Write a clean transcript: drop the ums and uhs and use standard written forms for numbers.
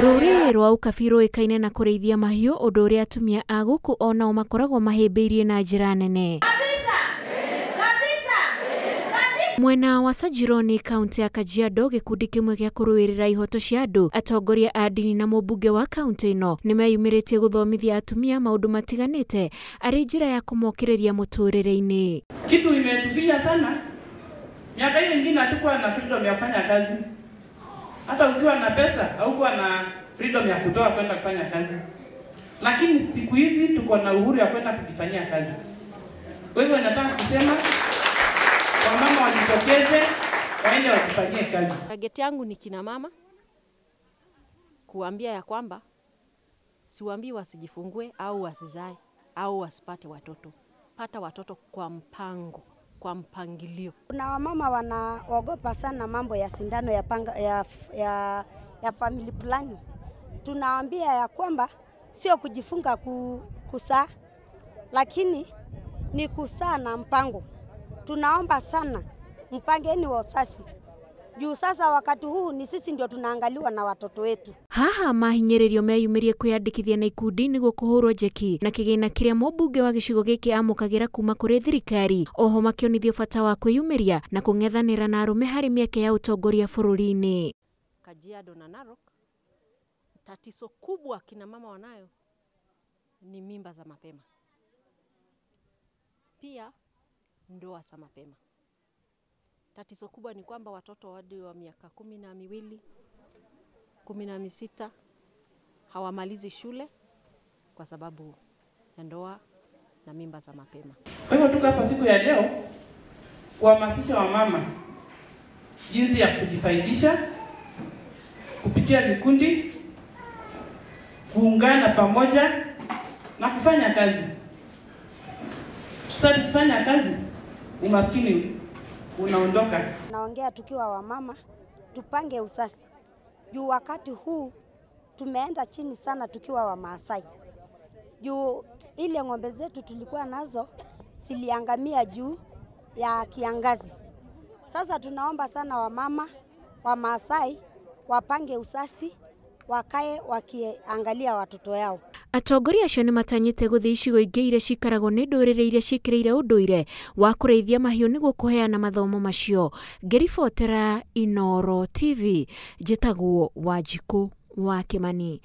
Rũrĩrĩ rwa Ukabi rũĩkaine na kũrĩithia mahiũ, ũndũ ũrĩa atumia a gũkũ onao makoragwo mahĩmbĩirie na njĩra nene. Mwena wa Sajironi, kaunti ya Kajiado, gĩkundi kĩmwe gĩa kũrũĩrĩra ihoto cia andũ, atongoria a ndini na mũmbunge wa kaunti ĩno nĩmeyumĩrĩtie gũthomithia atumia maũndũ matiganĩte arĩ njĩra ya kũmokĩrĩria mũtũrĩre-inĩ. Kitu imetufia sana, miaka hiyo ingine hatukuwa na freedom ya kufanya kazi. Hata ukiwa na pesa haukuwa na freedom ya kutoa kwenda kufanya kazi, lakini siku hizi tuko na uhuru ya kwenda kujifanyia kazi. Kwa hivyo nataka kusema wamama wajitokeze waende wakifanyie kazi. Target yangu ni kina mama, kuambia ya kwamba siwaambii wasijifungue au wasizae au wasipate watoto. Pata watoto kwa mpango, kwa mpangilio. Kuna wamama wanaogopa sana mambo ya sindano ya panga, ya family planning. Tunawaambia ya kwamba sio kujifunga kusaa, lakini ni kusaa na mpango. Tunaomba sana mpangeni wazazi. Juu sasa wakati huu ni sisi ndio tunaangaliwa na watoto wetu. Haha mahinyĩrĩrio meyumĩrie kwĩyandĩkithia na ikundi nĩguo kũhũrwo njeki na kĩgĩna kĩrĩa mũmbunge wa gĩcigo gĩkĩ amũkagĩra kuma kũrĩ thirikari. Oho makĩonithio bata wa kwĩyumĩria na kũng'ethanĩra na arũme harĩ mĩeke ya ũtongoria bũrũri-inĩ. Kajiado na Narok, tatizo kubwa kina mama wanayo ni mimba za mapema, pia ndoa za mapema. Tatizo kubwa ni kwamba watoto hadi wa miaka 12, 16 hawamalizi shule kwa sababu ya ndoa na mimba za mapema. Kwa hivyo tuko hapa siku ya leo kuhamasisha wamama jinsi ya kujifaidisha kupitia vikundi, kuungana pamoja na kufanya kazi. Sasa tukifanya kazi, umaskini unaondoka. Naongea tukiwa wamama, tupange usasi. Juu wakati huu tumeenda chini sana tukiwa wa Maasai. Juu ile ng'ombe zetu tulikuwa nazo ziliangamia juu ya kiangazi. Sasa tunaomba sana wamama wa Maasai wapange usasi, wakae wakiangalia watoto yao. Atongoria acio nĩ matanyĩte gũthiĩ icigo ingĩ iria cikaragwo nĩ ndũrĩrĩ iria ciĩkĩrĩire ũndũire wa kũrĩithia mahiũ nĩguo kũheana mathomo macio. Ngĩribotera Inooro TV, njĩtagwo Wanjikũ wa Kĩmani.